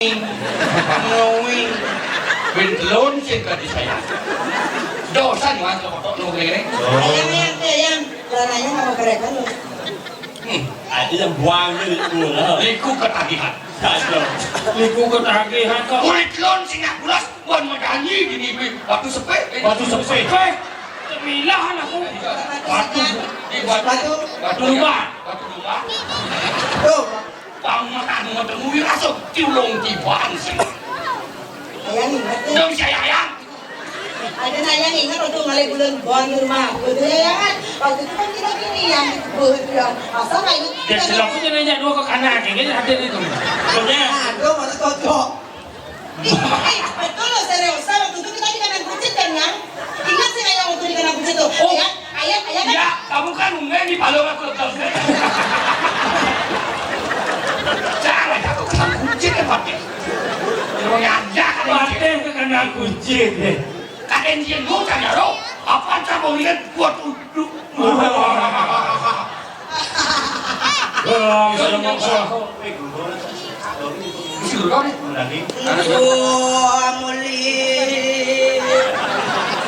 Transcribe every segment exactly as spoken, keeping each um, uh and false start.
Ngawing. Bén telun sing ka disayang. Dosa nyuan ka kotok nu kene. Ayang, ayang, ayang. Lananya mau kerekan lu. Hmm. Ada yang buang ni itu lah. Liku ketagihan. Liku ketagihan kok. Kulit telun sing nak bulas, wan madangi dini beli batu sepeh. Batu sepeh. Milah aku. Batu, di batu, batu lubang. Batu lubang. Tuh. Pang makan mau temui rasa tiulung tibang sih. Ayang ingat ya. Dong saya ayang. Ada nanya ingat waktu ngalih bulan bon di rumah. Betul ya kan? Waktu itu kan kita gini yang dikebut ya. Masa nggak ingat? Ya, selaku nanya dua ke kanan, kayaknya ada itu. Soalnya. Aduh, masa cocok. Ih, eh, betul loh, serius. Waktu itu kita di kandang kucing kan, Yang? Ingat sih kayak waktu di kandang kucing tuh. Oh. Ya, ayah, ayah kan? Ya, kamu kan unggai di balong aku lepas. Jangan aku kena kucing ya, Fatih. Yang aja kan. Fatih ke kandang kucing deh. Kadang dia lu kan ya, lo. Apa kamu lihat buat uduk? Wah, bisa mongso. Wah, muli.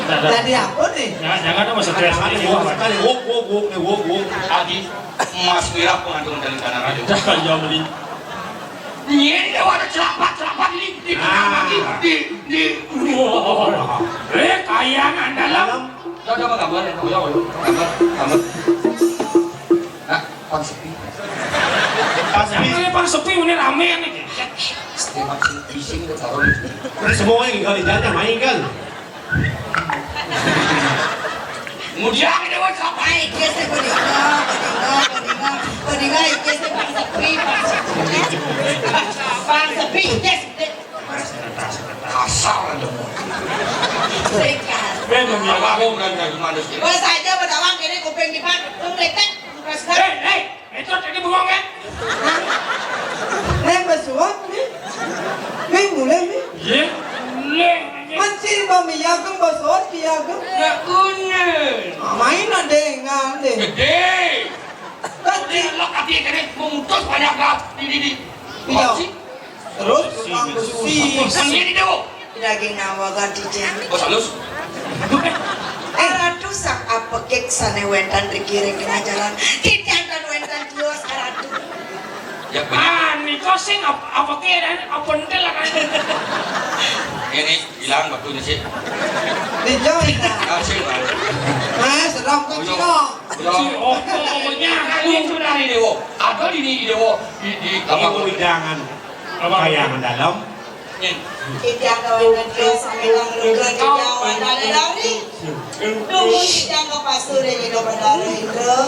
Tadi apa nih? Jangan, jangan, Mas, stres. Jangan, ini, wok, wok, wok, wok, nih, wok, wok. Adi, Mas Wira pengantin dari Tanah Raja. Jangan, jangan beli. Ini dia ada celapak, celapak ini di, di, di, di. Wah. Eh, kayangan dalam. Dalam. Dah, dah, gambar, ya. Oh, ya, oh, ya. Gambar, gambar. Nah, pan sepi. Pan sepi. Ini pan sepi, ini rame nih. Sepi, pan sepi, sini udah taruh nih. Ini semua yang tinggal di jalan, main kan? Kemudian ini, wah, siapa? Ai, dia sih, Bodinga, Bodinga, Bodinga, Bodinga, dia sih, pan sepi, pan sepi. Pan sepi, dia sih. Kasar aja mau. Tegas. Ben, memang aku berani dari mana sih? Bos aja berdawang kene kuping kipat, lu meletek, kasar. Eh, eh, itu tadi bengong ya? Nih, basuan, nih. Nih, mulai, nih. Iya, mulai. Mancing, Bang, iya, kan basuan, iya, kan. Ya, kuning. Ah, main ada yang ngan, deh. Gede. Tadi. Lo kaki kene memutus banyak lah. Di, di, di. Iya. Mancing. Terus, besi. Besi. Sendiri deh, Bu. Daging nawa ganti jeng. Bos halus. Aratu sak apekik sane wenten riki ring tengah jalan. Titiang tan wenten tios aratu. Ya, bener. Ah, nika sing ap-, apekik dan apentil kan. Ini hilang waktunya sih. Dijauh, nah. Ah, sih, Pak. Nah, seram kok, Cino. Buyung. Buyung. Si opo, pokoknya. Nah, ini sudah ini, Wo. Ada di ini, Wo. Di, di kamar. Ini wewidangan. Apa? Kayangan dalam. Titiang kawan radio sambilang rundun titiang wan dale lari. Dumun titiang ka pasur ring Ida Batara Indra.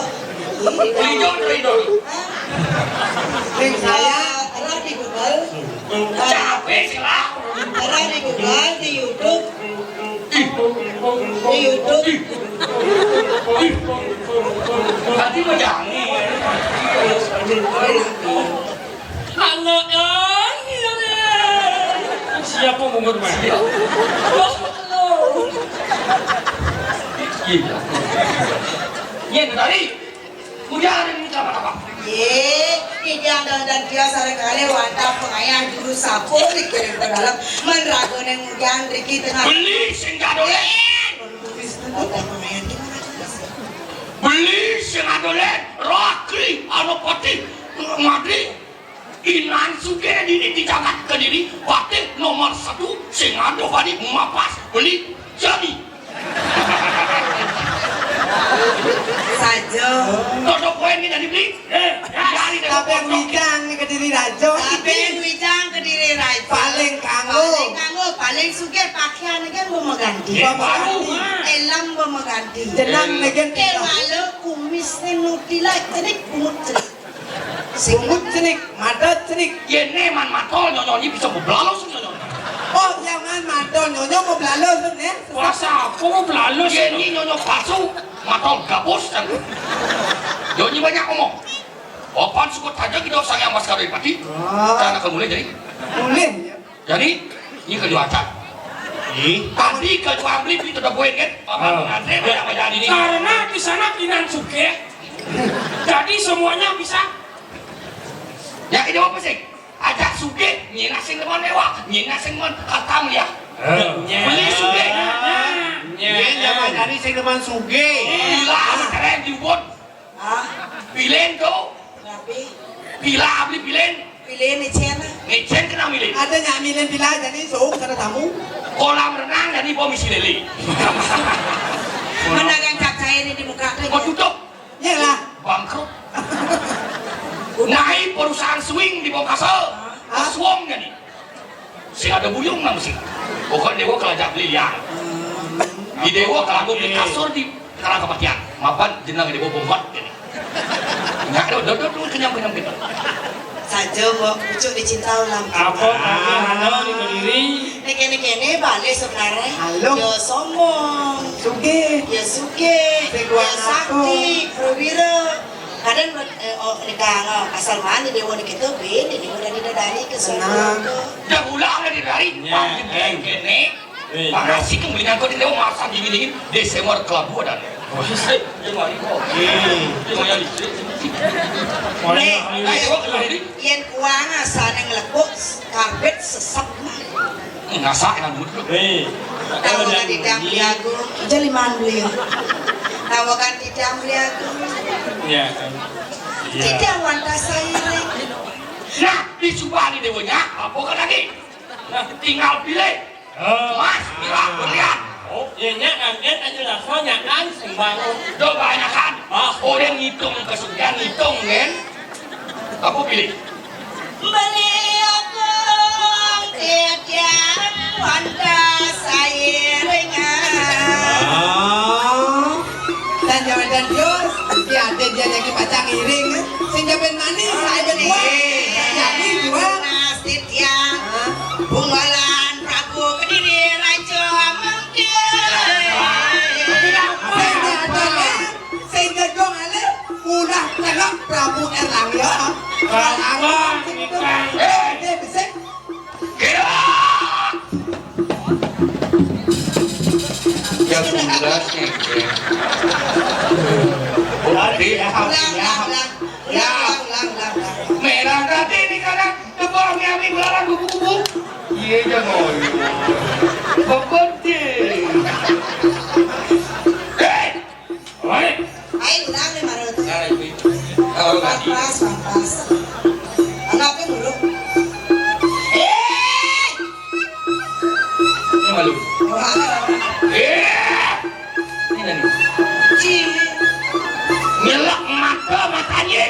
Rindu, rindu. Hah? Ring saya. Ora di Google. Capek sih lah. Ora di Google, di YouTube. Di YouTube. Tadi mau jangan. Anak, eh, iya, iya. Siapa mungut, Mas? Iya. Iya. Iya, tadi. Udah ada yang minta apa? Ye, titiang dan, dan dia sare kali wantah pengayah juru sapu dikirim ke dalam. Men ragane ngudian riki tengah. Beli sing gak dolen. Wantah pengayah gimana? Beli sing gak dolen. Rakri, Anopati, Madri. Inan sugih dini di jagat Kediri, patih nomor satu, sing ada bani mapas beli jadi. Saja. Todo koen ini jadi beli. Eh, ya, ini dari tapi yang pondok. Wijang nih Kediri Raja. Tapi yang wijang Kediri Raja. Paling kanggo. Paling kanggo, paling sugih pakaian kan mau mengganti. Eh, baru, ha. Elam mau mengganti. Jenang eh. Lagi. Kewala kumis nutila cenik bungut cenik. Bungut cenik, madat cenik. Yene man matol nyonyoni bisa beblalos nyonyoni. Oh, jangan matol nyonyo mau belalos, ya. Puasa apa mau belalos? Yene nyonyo palsu, matol gabus kan. Nyonyi banyak omong. Opan sukut aja kita usah yang mas kawin pati. Wah. Karena kamu mulai jadi. Mulai. Jadi, ini kejuatan. Ih. Tadi kejuan beli itu udah poin kan? Apa pengantin banyak-banyak ini? Karena di sana pinan sugih. Jadi semuanya bisa. Ya, ini apa sih? Ajak sugih, nyén sing demen méwah, nyén sing demen harta mulia. Beli sugih. Nyén jaman jani sing demen sugih. Bila keren di ubun. Hah? Pilén to. Napi? Bila beli pilén. Pilén icén. Icén kena milén. Ada nyak milén bila jani sok sana tamu. Kolam renang jani bom isi lélé. Mendagang capcay ini di muka téh. Mau tutup. Yalah. Bangkrut. Naik perusahaan swing di Bongkasa. Hah? Suang jani. Sing ada buyung nang sing. Pokok déwa kalaja beli liar. Di déwa kalagu beli kasur di Karang Kapatian. Mapan jenang déwa bombat gini. Nyak do do do do kenyang kenyang gitu. Saja kok pucuk dicinta ulang. Apa kami halo di Kediri? Nek kéné-kéné balik sebenarnya. Halo. Ya sombong. Sugih. Ya sugih. Sing kuat. Ya sakti. Perwira. Kadang eh, oh, nikah asal mani déwa nih gitu, bin ini udah didadari ke sana. Dah ulang udah didadari. Panggil kéné. Makasih kembalinya kau di déwa masa dingin dingin Desember kelabu ada. Wah, saya mari kok. Dia mau yang listrik. Nek, ayo kembali. Yén kuang asal nang ngelebuk karpet sesep. Ngasak yang dulu. Hei. Tawakan tidak beli aku. Jaliman beli. Tawakan tidak beli aku. Iya kan. Tidak wantas saya. Nah, di subah di déwanya, apa kan lagi? Tinggal pilih. Mas, pira berlian? Oh, ya, nyak, angkat aja lah, soalnya kan sing bangun. Do banyakan. Ah. Orang ngitung kesugihan, ngitung, kan? Aku pilih. Beli aku titian wanda sairingan. Ah. Dan jawaban Dios, dia ada dia lagi pacang iring. Sing jawaban manis, saya berdua. Jadi dua. Mas titian. Hah? Bungalan Prabu Kediri Raja Mangkir. Sing ada lah, sing gedong alih, ulah telok Prabu Erlangga. Kalau angin gitu, eh, dia bisik. Ya, jelas nih. Ulang, ulang, ulang, ulang, ulang, ulang. Merah tadi ini kadang Tebang nyami belalang kupu-kupu. Iya, jangan. Bebet deh. Hei! Oi. Ayo, ulang lima ratus. Nah, itu. Kalau tadi. Pas, pas, pas. Anaknya dulu. Eh! Ini malu. Wah, ada orang. Eh! Ini nih. Ih. Nyelak mata, matanya.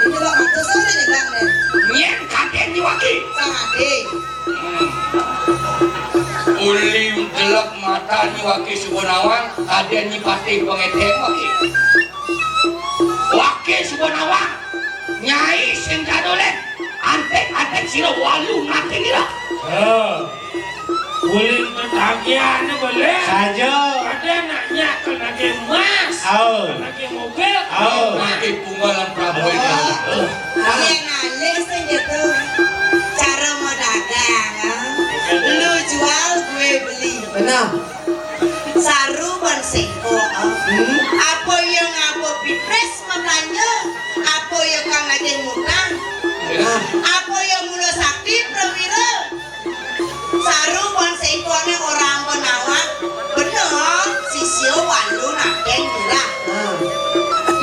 Ini lah, aku sore nih, Bang, deh. Nyén kadén nyi waki. Sang ade. Hmm. Uli delok mata nyi waki Suba Nawang, kadén nyi patih pangetén waki. Waki Suba Nawang, nyai sing jadolé, anték-anték sira walu nating ira. Oh. Ulin ketagihan boleh. Saja. Ada anaknya kena emas. Oh. Kena mobil. Oh. Pakai bunga lan praboy. Oh. Yang alih sing gitu. Cara mau dagang, ah. Lu jual, gue beli. Benar. Saru ban sengko, ah. Hmm. Apa yang apa pipres mamlanja? Apa yang kang lagi ngutang? Benar. Apa yang mula sakti prawira? Saru ban sengkone orang benawang, bener, sisya walu nating ira. Hmm.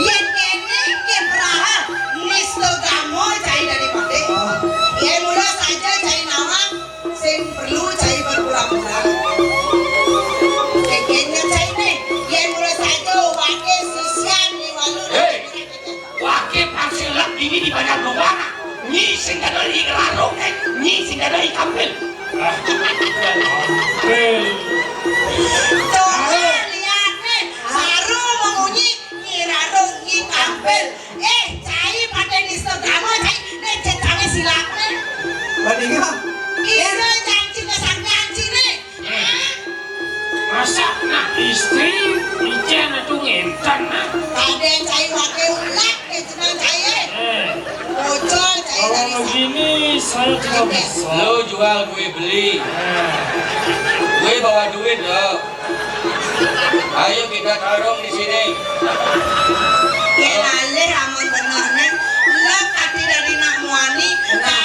Yén kéné ké berahal, nista gama cai dadi patih. Oh. Yén mula saja cai nawang, sing perlu cai berpura-pura. Kéné cai né, yén mula saja waké sisian ni walu. Hei! Waké pang sing lek dini di banjar lubang. Nyi sing kada i rarung, eh. Nyi sing kada i kampil. Kampil. Coba lihat nih, saru mengunyi, nyi rarung, nyi kampil. Eh, cai pakai nista gama, cai. Nih, cecangnya silap nih. Bandingan. Kira janji kesaktian sini. Masa nak istri icén atuh ngénten, nah? Kadén cai waké ulah, ké cenah cai, eh. Eh. Bocor cai. Kalau dari sa- begini, saya tidak bisa. Lo jual, gue beli. Eh. Gue bawa duit, lo. Ayo kita tarung di sini. Yén alih amun bener, Neng. Lo kati dari nak muani, nah.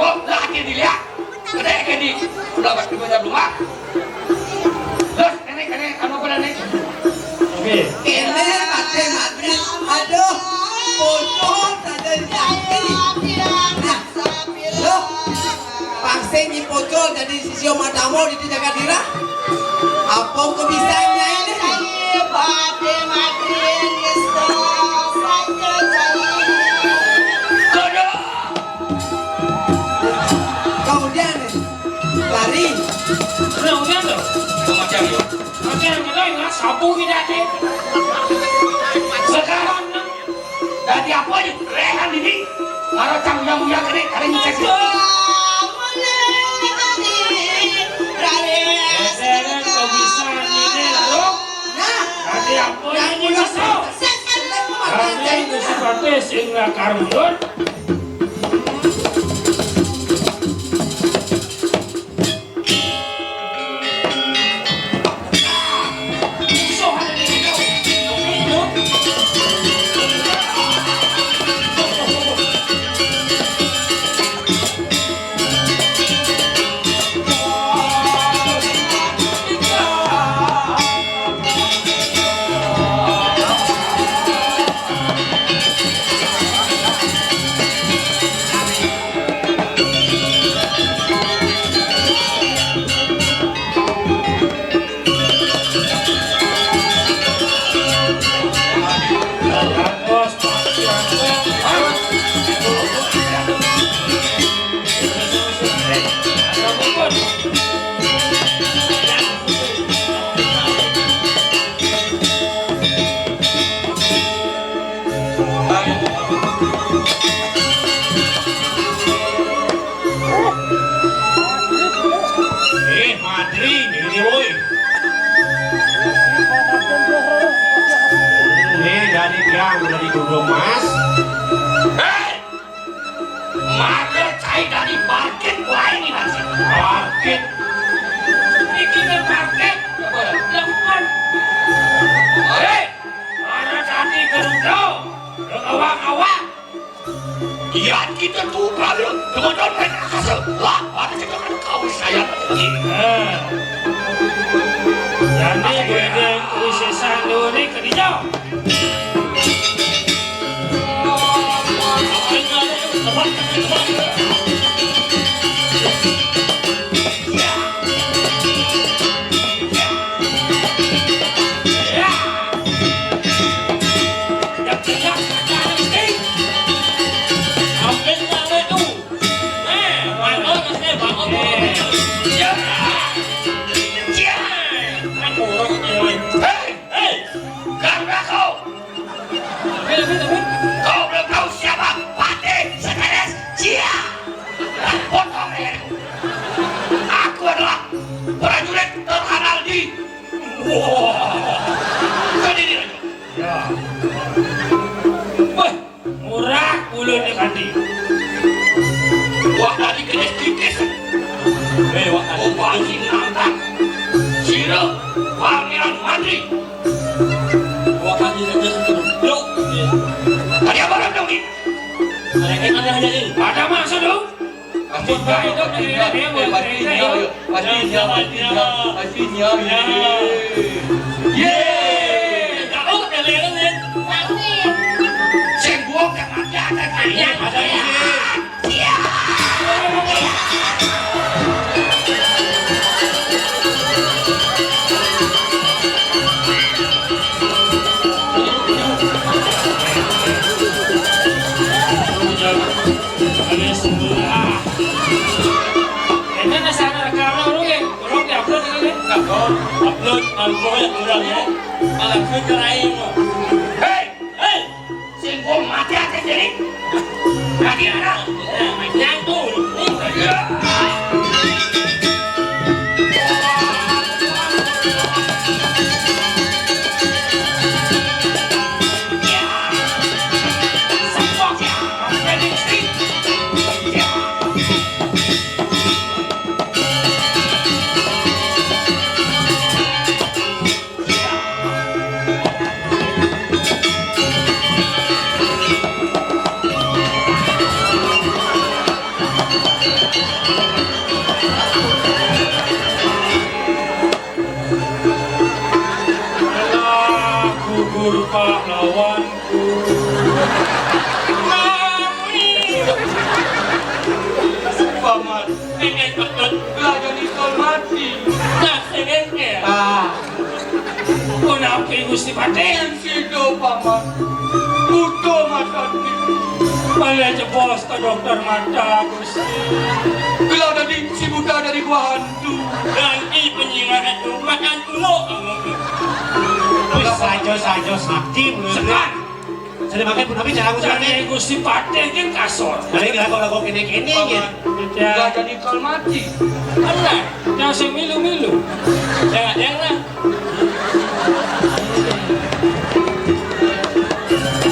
Oh, lah, akhir dilihat. Kedai akhir di. Udah, pasti punya rumah. Terus, ini, ini, anu, apa nih? Oke. Ini pakai materi. Aduh, bocor saja di kaki. Nah, loh, pasti Nyi Pocol jadi sisio Madamo di jaga dira. Apa kebisaannya ini? Kodoh. Kemudian nih, lari. Kemudian tuh. Kemudian tuh. Kemudian kita ingat sapu kita nih. Sekarang nih, dari apa aja? Rehan ini. Kalau cang yang mulia kene, kalian cek sih. Edan kok bisa ngene, Larung? Nah, ati apa nah, ini, Mas? Kami wis kabeh sing lakar mundur. Eh, Madri, ini woi. Ini dari tiang, dari Gunung Mas. Hei! Mata cai dari parkit wae nih, Mas. Parkit. Iki nih parkit. Depan. Hei! Para tadi gerudo, awak-awak. Iya, kita tuh, Pak, ya. Teman-teman, mereka kasar. Lah, ada juga kan kau saya. Eh. Jadi, gue ada wisesan dulu nih, ke dijawab. Hei! Hei! Karena kau Kau belum tahu siapa Patih Sekeres? Cia! Potong leherku. Aku adalah prajurit terkenal di... Wah. Bukan ini, Raja. Ya. Wah, murah ulun nih, Patih. Wah, tadi kena titis. Eh, wah, tadi. Upah nangkap. Sira, Pangeran Mandri. Wah, kan ini aja satu. Yuk. Tadi apa orang dong, nih? Ada yang ada aja, nih. Ada masuk dong. Pastinya, pastinya, eh, pastinya, pastinya, pastinya, pastinya, ye. Ye. Tahu, ada yang, ya. Sing gua kan ada, ada, ada. Iya, ada, iya. Ini nasana rekam urung ya, tolong diupload ini. Upload, upload ya, kurang ya. Malah gue cerai mau. Hei! Hei! Sing gua mati aja jadi. Lagi anak. Nyatu. Paman. Sing éngkén, Patut. Lah, dadi kol mati. Nah, sing éngkén. Ah. Punapi Gusti Patih? Sing sida, Paman. Buta mata. Malih jebos ka dokter mata, Gusti. Lah, dadi si buta dadi buah hantu. Ganti penyirahan makan dulu kamu. Wis saja-saja sakti, Sepat. Jadi makan punapi cara ngucapnya. Gusti Patih kan kasor. Jadi lagu-lagu kene-kene ya. Enggak jadi kol mati. Alah, yang sing milu-milu. Jangan-jangan.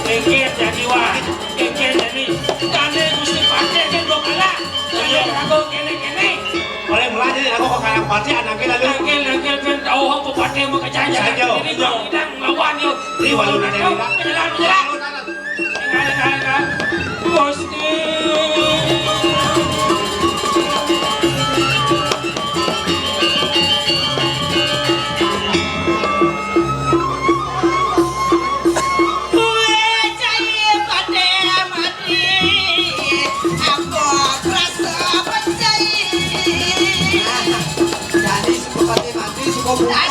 Kengkir jadi wah, kengkir jadi. Kane Gusti Patih kan kok kalah. Jadi lagu kene-kene. Oleh mulanya aku kok kayak Patih anaknya lalu. Nangkil, nangkil, kan tahu apa Patih mau kejadian. Saja. Ini kok tidak ngelawan yuk. Di walu nade. Penyelam, penyelam. Gusti. Jadi, suka mati, mati, suka buta.